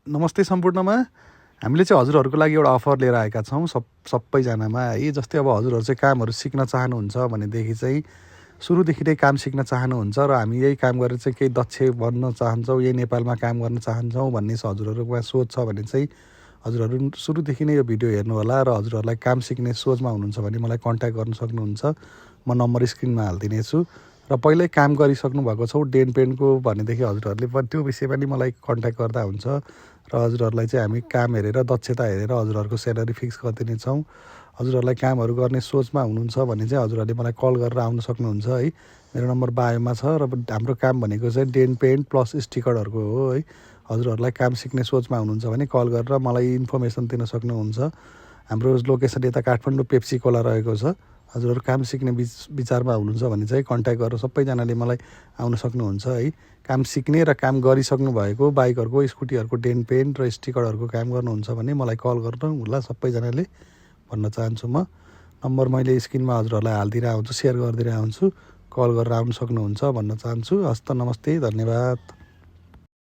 नमस्ते सम्पूर्णमा हामीले चाहिँ हजुरहरूको लागि एउटा अफर लिएर आएका छौँ सबैजनामा है। जस्तै अब हजुरहरू चाहिँ कामहरू सिक्न चाहनुहुन्छ भनेदेखि चाहिँ सुरुदेखि नै काम सिक्न चाहनुहुन्छ र हामी यही काम गरेर चाहिँ केही दक्ष बन्न चाहन्छौँ, यही नेपालमा काम गर्न चाहन्छौँ भन्ने हजुरहरूमा सोच छ भने चाहिँ हजुरहरू सुरुदेखि नै यो भिडियो हेर्नुहोला र हजुरहरूलाई काम सिक्ने सोचमा हुनुहुन्छ भने मलाई कन्ट्याक्ट गर्न सक्नुहुन्छ। म नम्बर स्क्रिनमा हालिदिनेछु र पहिल्यै काम गरिसक्नु भएको छौँ डेन पेनको भनेदेखि हजुरहरूले पनि त्यो विषयमा नि मलाई कन्ट्याक्ट गर्दा हुन्छ र हजुरहरूलाई चाहिँ हामी काम हेरेर दक्षता हेरेर हजुरहरूको स्यालेरी फिक्स गरिदिनेछौँ। हजुरहरूलाई कामहरू गर्ने सोचमा हुनुहुन्छ भने चाहिँ हजुरहरूले मलाई कल गरेर आउन सक्नुहुन्छ है। मेरो नम्बर बायोमा छ र हाम्रो काम भनेको चाहिँ डेन पेन्ट प्लस स्टिकरहरूको हो है। हजुरहरूलाई काम सिक्ने सोचमा हुनुहुन्छ भने कल गरेर मलाई इन्फर्मेसन दिन सक्नुहुन्छ। हाम्रो लोकेसन यता काठमाडौँ पेप्सी खोला रहेको छ। हजुरहरू काम सिक्ने विचारमा हुनुहुन्छ भने चाहिँ कन्ट्याक्ट गरेर सबैजनाले मलाई आउन सक्नुहुन्छ है। काम सिक्ने र काम गरिसक्नु भएको बाइकहरूको स्कुटीहरूको डेन पेन्ट र स्टिकरहरूको काम गर्नुहुन्छ भने मलाई कल गर्नु होला सबैजनाले भन्न चाहन्छु। म नम्बर मैले स्क्रिनमा हजुरहरूलाई हालिदिएर आउँछु, सेयर गरिदिएर आउँछु, कल गरेर आउन सक्नुहुन्छ भन्न चाहन्छु। हस्त नमस्ते, धन्यवाद।